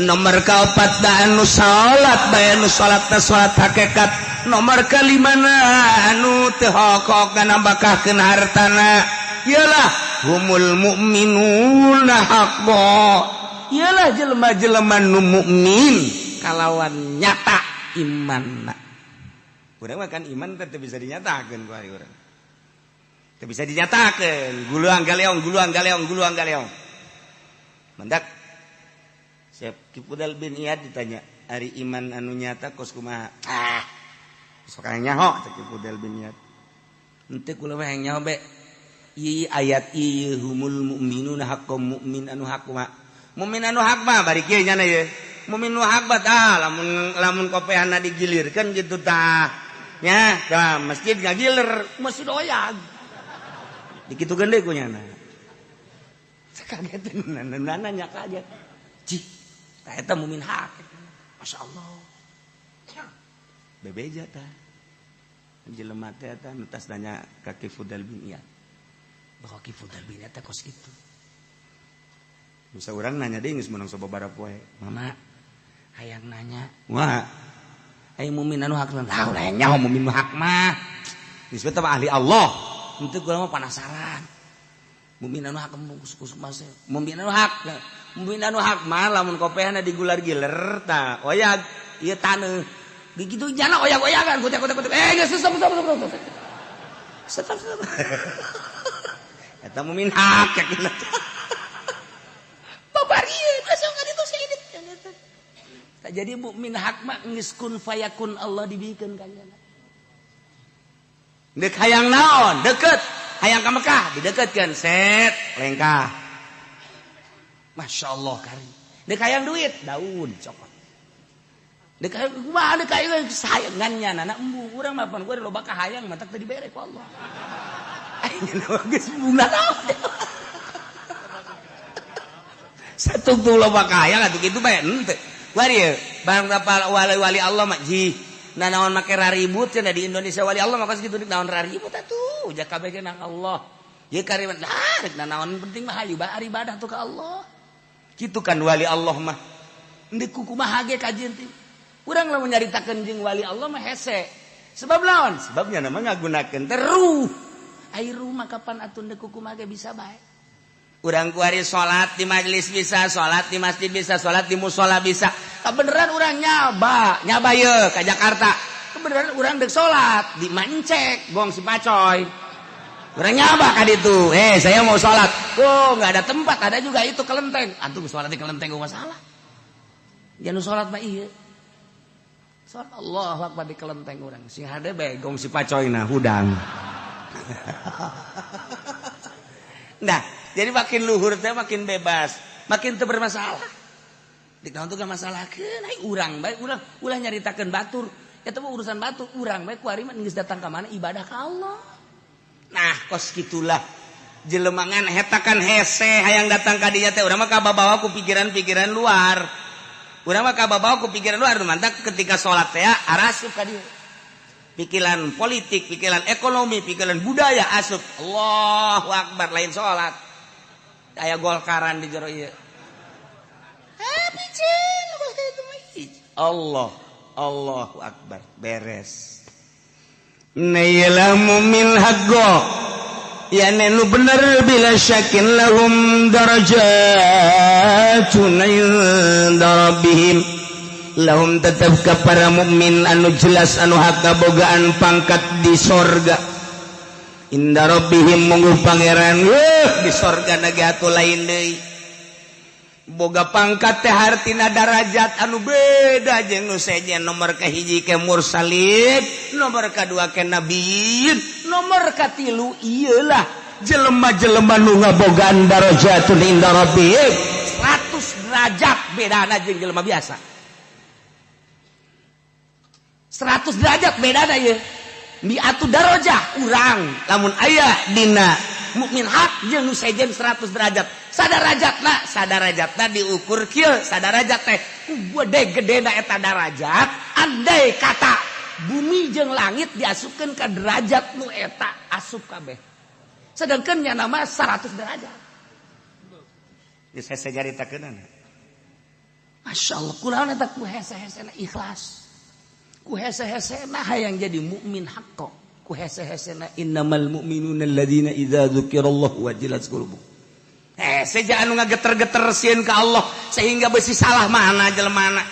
Speaker 2: nomor kaopat da anu salat bae nu salatna salat hakikat, nomor kalimana anu teu hokok nambahkeun hartana. Iyalah humul mu'minuna haqqan. Iyalah jelema-jelema nu mukmin kalawan nyata imanna. Urang mah kan iman teh bisa dinyatakeun ku ari urang. Teu bisa dinyatakeun, guluang galeong, guluang galeong, guluang galeong. Mendak Syekh Kipudal bin Iyad ditanya, ari iman anu nyata kos kumaha? Ah. Sok nyaho cek Kipudal bin Iyad. Henteu kula mah hayang nyaho be. Ieu ayat ieu humul mu'minuna haqqan mukmin anu hak mah. Mukmin anu hak mah bari kieu nyana ieu. Mukmin nu hak mah tah lamun lamun kopehanna digilirkeun kitu tah. Nya, ka masjid ngagiler, masjid oyag. Dikitukeun deui ku nyana. Kaget nanya kaget. Cih, tah eta mukmin hak. Masya Allah. Bebeja tah. Jelema teh eta nu tas nanya ka Ki Fudal bin Iyad. Bahwa Ki Fudal bin Iyad teh kos kitu. Bisa urang nanya deui geus meunang sababaraha poe. Mama, hayang nanya. Wah. Hayang mukmin anu hak lah, ulah nyaho mukmin nu hak mah. Geus teh ahli Allah. Henteu kula mah penasaran. Mukmin anu hak kus mas. Mukmin anu hak. Mukmin anu hak mah lamun kopehna digular-giler tah oyag ieu taneuh. Begitu jana oyag-oyagan kutek-kutek. Eh geus stop stop stop stop. Stop stop. Eta mukmin hak yakin. Babarieun asa ngaditu saeutik. Tah jadi mukmin hak mah geus kun fayakun Allah dibikeun ka nyana. Deuk hayang naon? Deket. Hayang ka Mekah dideketkeun set lengkah. Masya Allah kari. Deuk hayang duit daun cokot. Deuk hayang kumaha deuk hayang sayangannya nana embung urang mah pan gua loba kahayang matak teu dibere ku Allah. Aing geus bunga naon. Satungtung loba kahayang atuh kitu bae henteu. Wari barang wali-wali Allah mah jih. Nah naon make raribut cenah di Indonesia wali Allah mah kos kitu naon raribut atuh ja kabeh ge nang Allah. Ieu karimat lah rek naon penting mah hayu bae ibadah tuh ka Allah. Kitu kan wali Allah mah. Endek kumaha ge kajian teh. Urang lamun nyaritakeun jeung wali Allah mah hese. Sebab naon? Sebabnya nama ngagunakeun teh ruh. Ai ruh mah kapan atuh endek kumaha ge bisa bae. Urang kuari salat di majelis bisa, salat di masjid bisa, salat di mushola bisa. Kebeneran urang nyaba, nyaba ye ka Jakarta. Kebeneran urang dek salat di Mancek, gong si Pacoy. Urang nyaba ka ditu. Saya mau salat. Oh, enggak ada tempat, ada juga itu kelenteng. Antum salat di kelenteng gua masalah. Jangan salat mah ieu. Salat Allahu Akbar di kelenteng urang. Sing hade bae gong si Pacoy nah hudang. Nah, jadi makin luhur teh makin bebas, makin teu bermasalah. Di naon tuh masalahkeun ai urang bae urang ulah nyaritakeun batur. Eta mah urusan batur, urang bae kuari mah geus datang ka mana ibadah ka Allah. Nah, kos kitulah jelemangan hetakan hese hayang datang ka dinya teh urang mah kababawa ku pikiran-pikiran luar. Urang mah kababawa ku pikiran luar mantak ketika salat teh arasup ka dieu. Pikiran politik, pikiran ekonomi, pikiran budaya asup. Allahu Akbar lain salat. Aya golkaran di jero ieu. Allah, Allahu Akbar, beres. Nailamu min haqqo. Ya nenu bener bila syakin lahum darajatun inda rabbihim. Lahum tetap ke para mukmin anu jelas anu hak kabogaan pangkat di sorga. Inda rabbihim mungguh pangeran di sorga nage atuh lain deui. Boga pangkat teh hartina darajat anu beda jeung nu sejen nomor kahiji ke mursalin, nomor kadua ke nabiyin, nomor katilu ieu lah jelema-jelema nu ngabogaan darajatun inda rabbihim. 100 derajat bedana jeung jelema biasa. 100 derajat bedana ieu. Mi'atu darajah urang lamun aya dina mukmin hak jeung nu sejen 100 derajat. Sadarajatna, sadarajatna diukur kieu, sadarajat teh ku gede-gedena eta darajat, andai kata bumi jeung langit diasupkeun ka derajat nu eta asup kabeh. Sedangkan nya nama 100 derajat. Geus hese nyaritakeunana. Masyaallah kulaon eta ku hese-hesena ikhlas. Ku hese-hesena hayang jadi mukmin haqqo. Ku hese-hesena innamal mu'minuna alladzina idza dzukirallahu wajilat qulubuhum. Hese anu ngageter-geter sieun ka Allah sehingga besi salah mana jelemana.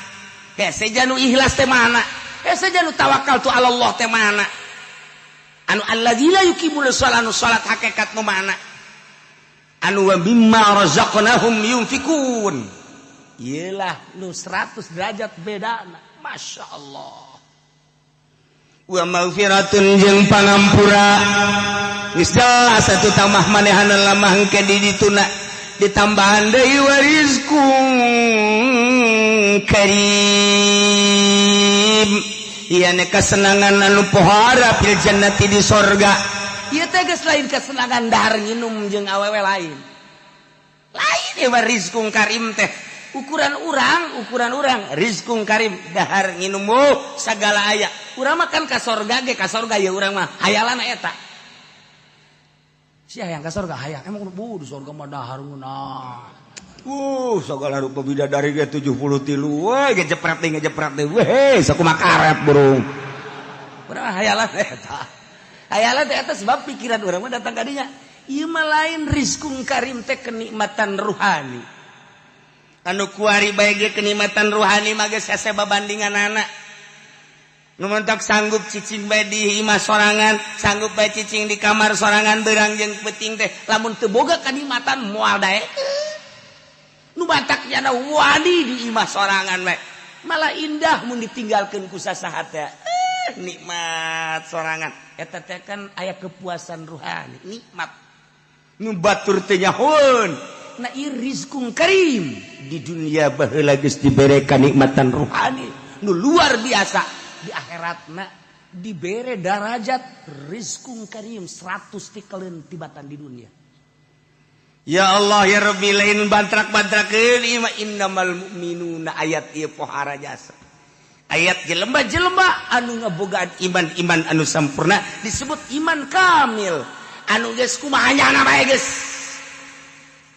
Speaker 2: Hese anu ikhlas teh mana? Hese anu tawakal tu Allah teh mana? Anu alladzina yuqimuna shalah anu salat hakikat nu mana? Anu wa mimma razaqnahum yunfikun. Iyalah nu 100 derajat bedana. Masya Allah. Wa maghfiratun jeung pangampura. Geus jelas atuh tamah manehana lamah engke di dituna ditambahan deui wa rizqun karim.
Speaker 1: Ieu kesenangan anu pohara fil jannati di sorga. Ieu teh geus lain kesenangan dahar nginum jeung awewe lain. Lain ieu mah rizkun karim teh. Ukuran urang rizkun karim dahar nginum segala aya. Urang mah kan ka sorga ge ka sorga ya urang mah hayalan eta.
Speaker 3: Sia hayang ka sorga hayang emang bu di sorga mah dahar ngeunah.
Speaker 1: Segala rupa bidadari ge 73 we ngejepret deui ngejepret deui. Weh, sakumaha karet burung.
Speaker 2: Urang hayalan eta. Hayalan teh eta sebab pikiran urang mah datang ka dinya. Ieu mah lain rizkun karim teh kenikmatan ruhani.
Speaker 1: Anu kuari bae ge kenikmatan ruhani mah geus hese babandinganana. Nu mentok sanggup cicing bae di imah sorangan, sanggup bae cicing di kamar sorangan beurang jeung peuting teh lamun teu boga kanikmatan moal daekeun. Nu batak nyana wani di imah sorangan bae. Malah indah mun ditinggalkeun ku sasaha teh. Nikmat sorangan. Eta teh kan aya kepuasan ruhani, nikmat. Nu batur teh nyahoeun. Nah, ieu rizkun karim di dunia baheula geus dibere kanikmatan ruhani nu luar biasa, di akhiratna dibere darajat rizkun karim 100 tikaleun tibatan di dunia. Ya Allah ya Rabbi lain bantrak-bantrakeun ieu mah innamal mu'minuna ayat ieu pohara jasa. Ayat jelema-jelema anu ngabogaan iman-iman anu sampurna disebut iman kamil. Anu geus kumaha nyana bae geus.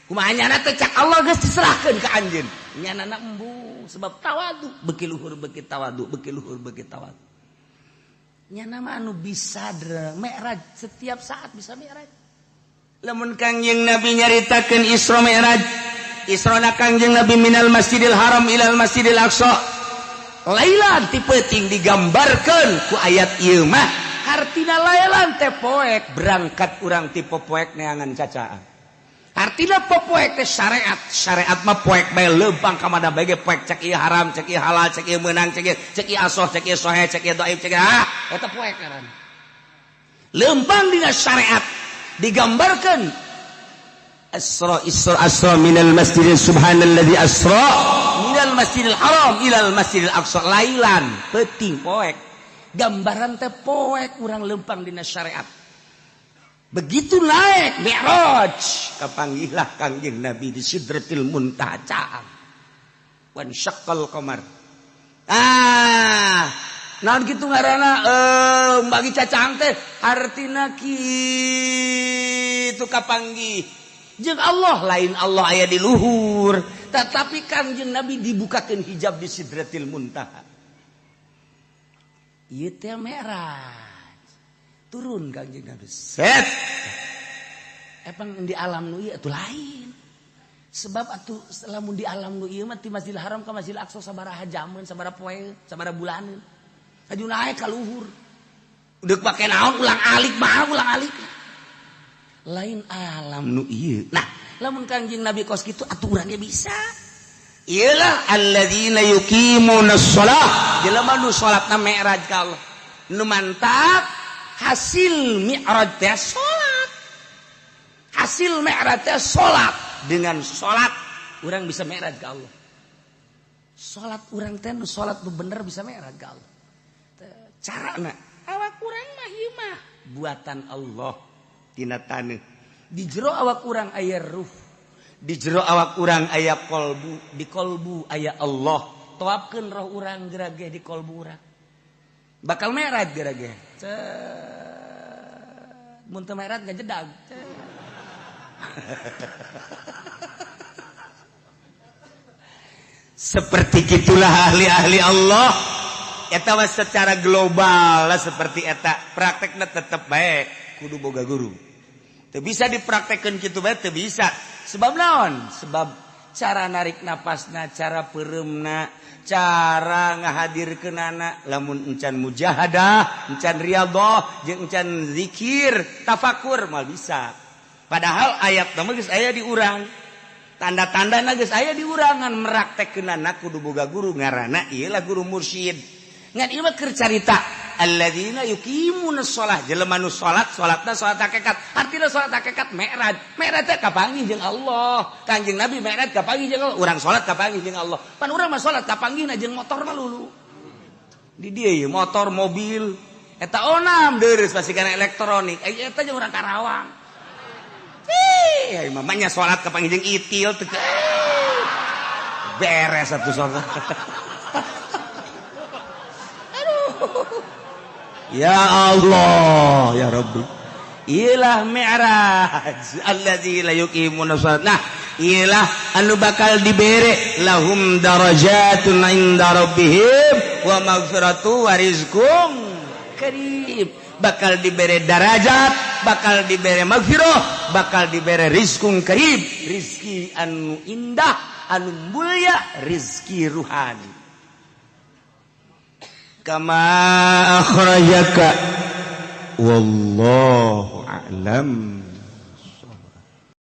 Speaker 1: Kumaha nyana teh cak Allah geus diserahkeun ka anjeun. Nyanana embung sebab tawadu, beuki luhur beuki tawadu, beuki luhur beuki tawadu.
Speaker 3: Nyana mah anu bisa mi'raj setiap saat bisa mi'raj.
Speaker 1: Lamun Kangjeng Nabi nyaritakeun Isra Mi'raj, Isra Kangjeng Nabi minal Masjidil Haram ilal Masjidil Aqsa. Lailan ti peuting digambarkeun ku ayat ieu mah hartina lailan teh poek berangkat urang ti poek neangan cacaan. Artina poek teh syariat, syariat mah poek bae leumpang ka mana bae ge poek cek ieu haram, cek ieu halal, cek ieu meunang, cek ieu asoh, cek ieu soheh, cek ieu dhaif, cek ieu eta poek ngaranna. Leumpang dina syariat digambarkeun Asra Isra Asra minal Masjidil Subhanalladzi asra minal Masjidil Haram ilal Masjidil Aqsa lailan peuting poek.
Speaker 3: Gambaran teh poek urang leumpang dina syariat.
Speaker 1: Begitu naik Mi'raj kapanggihlah Kangjeng Nabi di Sidratil Muntaha caang. Wan syaqqal qamar. Naon kitu ngaranna bagi cacaang teh artina kitu kapanggih jeung Allah lain Allah aya di luhur tetapi Kangjeng Nabi dibukakeun hijab di Sidratil Muntaha.
Speaker 3: Ieu teh Mi'raj. Turun Kangjeng Nabi.
Speaker 1: Set.
Speaker 3: Epang di alam nu ieu atuh lain. Sebab atuh lamun di alam nu ieu mah ti Masjidil Haram ka Masjidil Aqsa sabaraha jameun, sabaraha poe, sabaraha bulaneun. Aju naik ka luhur.
Speaker 1: Deuk pake naon ulang alik mah ulang alik.
Speaker 3: Lain alam nu ieu. Nah, lamun Kangjeng Nabi kos kitu atuh urang ge bisa.
Speaker 1: Iyalah alladzina yuqimuna shalah. Jelema nu salatna mi'raj ka Allah. Nu mantap hasil mi'raj teh salat. Hasil mi'raj teh salat. Dengan salat urang bisa mi'raj ka Allah.
Speaker 3: Salat urang teh nu salat nu bener bisa mi'raj ka Allah.
Speaker 1: Carana
Speaker 3: awak urang mah ieu mah
Speaker 1: buatan Allah tina taneuh.
Speaker 3: Di jero awak urang aya ruh,
Speaker 1: di jero awak urang aya kolbu, di kolbu aya Allah.
Speaker 3: Toapkeun roh urang gerageh di kolbu urang. Bakal mi'raj gerageh. Mun teu mi'raj ngajedag.
Speaker 1: Seperti gitulah ahli-ahli Allah. Eta mah secara global lah seperti eta. Praktekna tetep bae kudu boga guru. Teu bisa dipraktekkeun kitu bae teu bisa. Sebab naon? Sebab cara narik napasna, cara peureumna, cara ngahadirkeunana lamun encan mujahadah, encan riyadhah, jeung encan zikir, tafakur moal bisa. Padahal ayat mah geus aya di urang. Tanda-tandana geus aya di urangan meraktekkeunana kudu boga guru ngaranna ieu lah guru mursyid. Ngan ieu mah keur carita alladzina yuqimuna shalah, jelema nu salat, salatna salat hakikat. Artina salat hakikat mi'raj. Mi'raj teh kapanggih jeung Allah. Kangjeng Nabi mi'raj kapanggih jeung Allah. Urang salat kapanggih jeung Allah. Pan urang mah salat kapanggihna jeung motor mah lulu. Di dia ieu motor, mobil. Eta onam deres pasti kana elektronik. Eh, eta jeung urang Karawang. Ih, mamanya salat ka jeung itil teu beres satu salat. Aduh. Ya Allah, ya Rabbi. Ilah mi'raj allazi la yuqimuna shalat. Nah, ilah anu bakal dibere lahum darajatun inda rabbihim wa maghfiratu wa rizqum karim. Bakal dibere darajat, bakal dibere maghfirah, bakal dibere rizqum karim, rizki anu indah, anu mulia, rizki ruhani. Kama akhrajaka wallahu a'lam.